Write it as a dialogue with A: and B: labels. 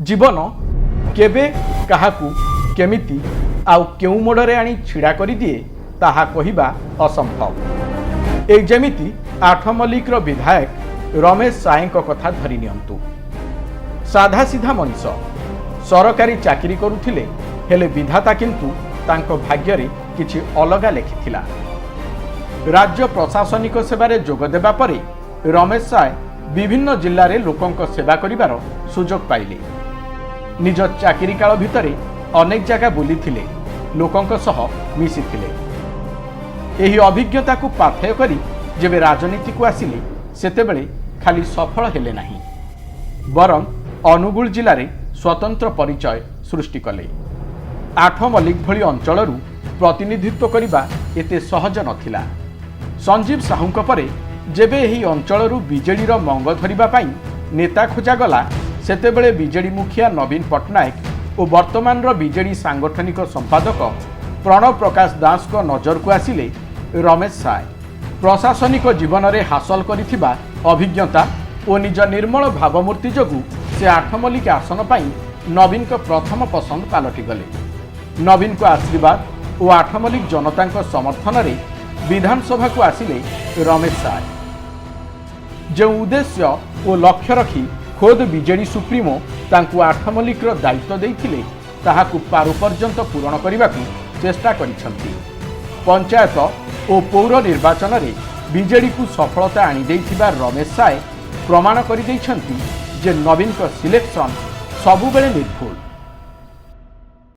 A: ଜୀବନ କେବେ କାହାକୁ କେମିତି ଆଉ କେଉଁ ମୋଡ଼ରେ ଆଣି ଛିଡ଼ା କରିଦିଏ, ତାହା କହିବା ଅସମ୍ଭବ। ଏଇ ଯେମିତି ଆଠମଲ୍ଲିକର ବିଧାୟକ ରମେଶ ସାଏଙ୍କ କଥା ଧରି ନିଅନ୍ତୁ। ସାଧା ସିଧା ମଣିଷ, ସରକାରୀ ଚାକିରି କରୁଥିଲେ। ହେଲେ ବିଧାତା କିନ୍ତୁ ତାଙ୍କ ଭାଗ୍ୟରେ କିଛି ଅଲଗା ଲେଖିଥିଲା। ରାଜ୍ୟ ପ୍ରଶାସନିକ ସେବାରେ ଯୋଗ ଦେବା ପରେ ରମେଶ ସାଏ ବିଭିନ୍ନ ଜିଲ୍ଲାରେ ଲୋକଙ୍କ ସେବା କରିବାର ସୁଯୋଗ ପାଇଲେ। ନିଜ ଚାକିରି କାଳ ଭିତରେ ଅନେକ ଜାଗା ବୁଲିଥିଲେ, ଲୋକଙ୍କ ସହ ମିଶିଥିଲେ। ଏହି ଅଭିଜ୍ଞତାକୁ ପାଥେୟ କରି ଯେବେ ରାଜନୀତିକୁ ଆସିଲେ, ସେତେବେଳେ ଖାଲି ସଫଳ ହେଲେ ନାହିଁ, ବରଂ ଅନୁଗୁଳ ଜିଲ୍ଲାରେ ସ୍ୱତନ୍ତ୍ର ପରିଚୟ ସୃଷ୍ଟି କଲେ। ଆଠମଲ୍ଲିକ ଭଳି ଅଞ୍ଚଳରୁ ପ୍ରତିନିଧିତ୍ୱ କରିବା ଏତେ ସହଜ ନଥିଲା। ସଞ୍ଜୀବ ସାହୁଙ୍କ ପରେ ଯେବେ ଏହି ଅଞ୍ଚଳରୁ ବିଜେଡ଼ିର ମଙ୍ଗ ଧରିବା ପାଇଁ ନେତା ଖୋଜାଗଲା, ସେତେବେଳେ ବିଜେଡି ମୁଖିଆ ନବୀନ ପଟ୍ଟନାୟକ ଓ ବର୍ତ୍ତମାନର ବିଜେଡି ସାଂଗଠନିକ ସମ୍ପାଦକ ପ୍ରଣବ ପ୍ରକାଶ ଦାସଙ୍କ ନଜରକୁ ଆସିଲେ ରମେଶ ସାଏ। ପ୍ରଶାସନିକ ଜୀବନରେ ହାସଲ କରିଥିବା ଅଭିଜ୍ଞତା ଓ ନିଜ ନିର୍ମଳ ଭାବମୂର୍ତ୍ତି ଯୋଗୁଁ ସେ ଆଠମଲ୍ଲିକ ଆସନ ପାଇଁ ନବୀନଙ୍କ ପ୍ରଥମ ପସନ୍ଦ ପାଲଟିଗଲେ। ନବୀନଙ୍କ ଆଶୀର୍ବାଦ ଓ ଆଠମଲ୍ଲିକ ଜନତାଙ୍କ ସମର୍ଥନରେ ବିଧାନସଭାକୁ ଆସିଲେ ରମେଶ ସାଏ। ଯେଉଁ ଉଦ୍ଦେଶ୍ୟ ଓ ଲକ୍ଷ୍ୟ ରଖି ଖୋଦ୍ ବିଜେଡି ସୁପ୍ରିମୋ ତାଙ୍କୁ ଆଠମଲ୍ଲିକର ଦାୟିତ୍ୱ ଦେଇଥିଲେ, ତାହାକୁ ପାରୁ ପର୍ଯ୍ୟନ୍ତ ପୂରଣ କରିବାକୁ ଚେଷ୍ଟା କରିଛନ୍ତି। ପଞ୍ଚାୟତ ଓ ପୌର ନିର୍ବାଚନରେ ବିଜେଡିକୁ ସଫଳତା ଆଣିଦେଇଥିବା ରମେଶ ସାଏ ପ୍ରମାଣ କରିଦେଇଛନ୍ତି ଯେ ନବୀନଙ୍କ ସିଲେକ୍ସନ୍ ସବୁବେଳେ ନିର୍ଭୁଲ।